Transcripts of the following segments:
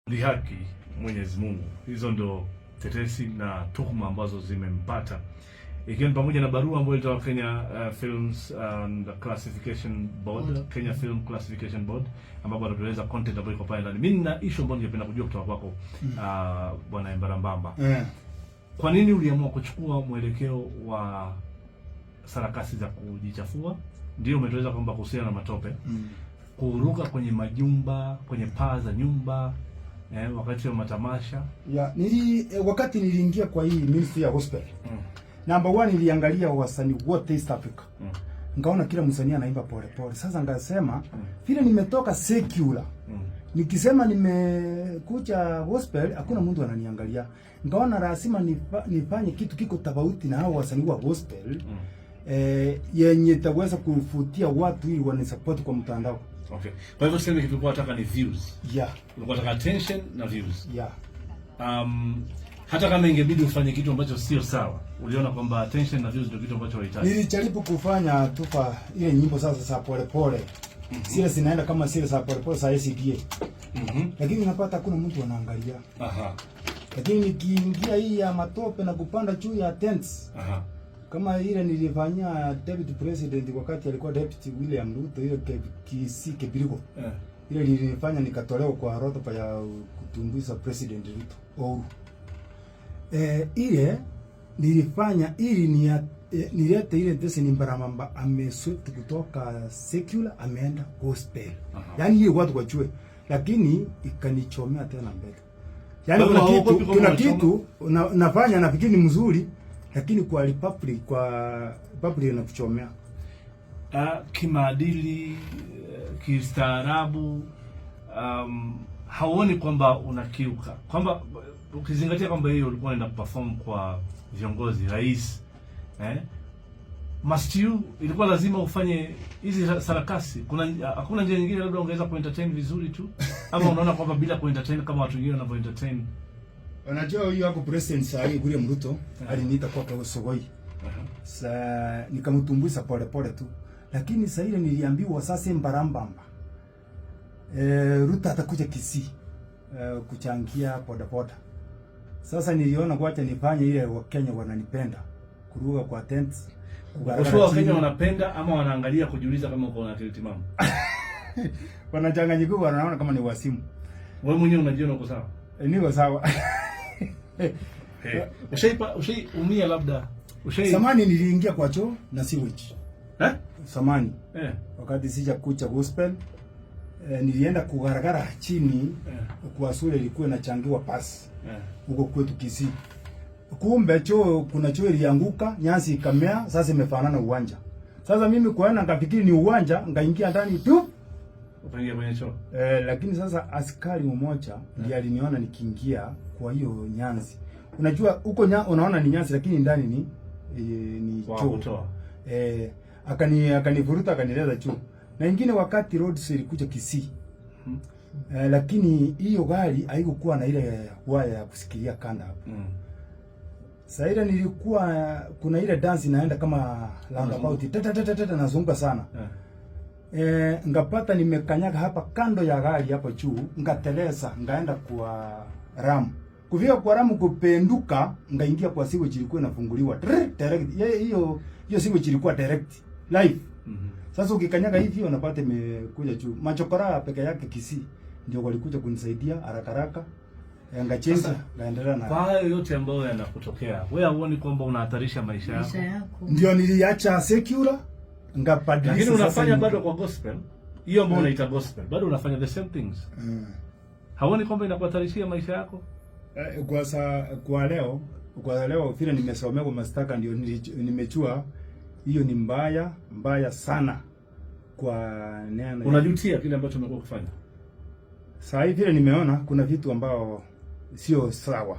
Dhihaki Mwenyezi Mungu. Hizo ndo tetesi na tuhuma ambazo zimempata, ikiwa ni pamoja na barua ambayo ilitoka Kenya Films and Classification Board, Kenya Film Classification Board, ambapo anatueleza content ambayo iko pale ndani. Mimi nina issue ambayo ningependa kujua kutoka kwako, Bwana Embarambamba. Kwa nini uliamua kuchukua mwelekeo wa sarakasi za kujichafua? Ndio umetueleza kwamba kuhusiana na matope, kuruka kwenye majumba, kwenye paa za nyumba, wakati wa matamasha. Ya, wakati niliingia kwa hii ministry ya gospel. Number one, niliangalia wasanii wote East Africa. Nikaona kila msanii anaimba pole pole. Sasa ngasema vile nimetoka secular. Nikisema nimekuja gospel, hakuna mtu ananiangalia. Nikaona lazima nifanye kitu kiko tofauti na hao wasanii wa gospel. Yenye itaweza kuvutia watu ili wanisupport kwa mtandao. Okay. Kwa hivyo sasa kitu ulikuwa unataka ni views. Yeah. Ulikuwa unataka attention na views. Yeah. Hata kama ingebidi ufanye kitu ambacho sio sawa, uliona kwamba attention na views ndio kitu ambacho unahitaji. Nilijaribu kufanya tufa ile nyimbo sasa za pole pole. Zile zinaenda kama zile za pole pole za SDA. Lakini napata hakuna mtu anaangalia. Lakini nikiingia hii ya matope na kupanda juu ya tents, kama ile nilifanyia deputy president wakati alikuwa deputy William Ruto, ile Kisii Kebirigo. Ile nilifanya nikatolewa kwa rotuba ya kutumbuiza President Ruto. Uhuru. Ile nilifanya ili ni nilete ile desi Embarambamba ameswift kutoka secular ameenda gospel. Yaani hiyo watu wajue. Lakini ikanichomea tena mbele. Yaani Kwa hivyo kuna hauogopi kitu kwamba kuna unachoma? kitu nafanya nafikiri ni mzuri, lakini kwa public inakuchomea. Kimaadili, kistaarabu, hauoni kwamba unakiuka, kwamba ukizingatia kwamba hiyo ulikuwa unaenda kuperform kwa viongozi, rais, must you, ilikuwa lazima ufanye hizi sarakasi? Kuna hakuna njia nyingine labda ungeweza kuentertain vizuri tu, ama unaona kwamba bila kuentertain kama watu wengine wanavyoentertain? Unajua huyu wako president saa hii, William Ruto, aliniita kwake Sugoi. Sa nikamtumbuiza pole pole tu. Lakini saa ile niliambiwa sasa Embarambamba, Ruto atakuja Kisii kuchangia boda boda. Sasa niliona kwacha nifanye ile Wakenya wananipenda, kuruka kwa tents, kugaragara Ushua Wakenya chini. Wanapenda ama wanaangalia kujiuliza kama uko na akili timamu? Wanachanganyikiwa, wanaona kama ni wazimu. Wewe mwenyewe unajiona uko sawa? Niko sawa. Hey. Ushaiumia labda? Ushai Zamani niliingia kwa choo na sewage. Eh? Zamani wakati sija kucha gospel, nilienda kugaragara chini kwa shule ilikuwa inachangiwa pasi huko kwetu Kisii. Kumbe choo, kuna choo ilianguka, nyasi ikamea, sasa imefanana uwanja. Sasa mimi kuona nikafikiri ni uwanja, ngaingia ndani tu. Ukaingia kwenye choo. Lakini sasa askari mmoja ndiye aliniona nikiingia kwa hiyo nyasi. Unajua huko unaona ni nyasi, lakini ndani ni Kwa choo. kutoa. Akanivuruta akanileta choo. Na ingine wakati roads ilikuja Kisii. Lakini hiyo gari haikukuwa na ile waya ya kusikilia kanda hapo. Sasa ile nilikuwa kuna ile dance inaenda kama roundabout, tata tata tata, nazunguka sana. Ngapata nimekanyaga hapa kando ya gari hapo juu, ngateleza, ngaenda kwa lami. Kufika kwa lami kupenduka, ngaingia kwa sewage ilikuwa inafunguliwa. Trrr, direct. Hiyo hiyo sewage ilikuwa direct live. Sasa ukikanyaga hivi unapata imekuja juu. Machokora peke yake Kisii ndio walikuja kunisaidia haraka haraka. Ngachenja, Sasa, ngaendelea na kwa hayo yote ambayo yanakutokea, wewe hauoni kwamba unahatarisha maisha yako? Maisha yako. Ndio niliacha secular, ngabadilisha Lakini sasa unafanya bado kwa gospel. Hiyo ambayo unaita gospel, bado unafanya the same things. Hauoni kwamba inakuhatarishia maisha yako? Kwa leo vile nimesomea kwa mashtaka ndio nimejua hiyo ni mbaya mbaya sana kwa neno. Unajutia kile ambacho umekuwa ukifanya? Saa hii vile nimeona kuna vitu ambao sio sawa.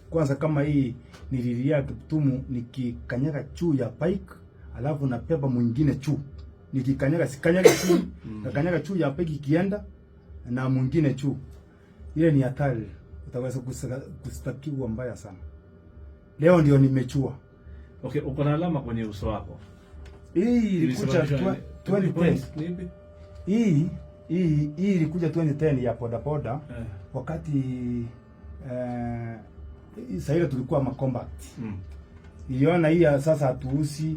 Kwanza kama hii nililia Kiptumu nikikanyaga juu ya bike alafu nabeba mwingine juu. Nikikanyaga, sikanyaga chini, nakanyaga juu ya bike ikienda na mwingine juu. Ile ni hatari. Utaweza kustakiwa mbaya sana. Leo ndio nimechua. Okay, uko na alama kwenye uso wako. Hii ilikuja Ilisababishwa na nini? 2010. Ni ipi? Hii Hii ilikuja 2010 ya boda boda. Wakati saa ile tulikuwa ma combat. Niliona hii ya sasa hatuusi.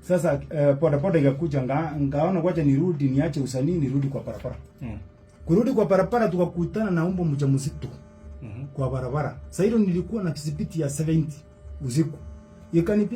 Sasa boda boda ikakuja, ngaona wacha nirudi, niache usanii, nirudi kwa barabara. Kurudi kwa barabara, tukakutana na umbo mjamzito kwa barabara. Sasa hilo nilikuwa na speed ya 70 usiku. Ikanipiga.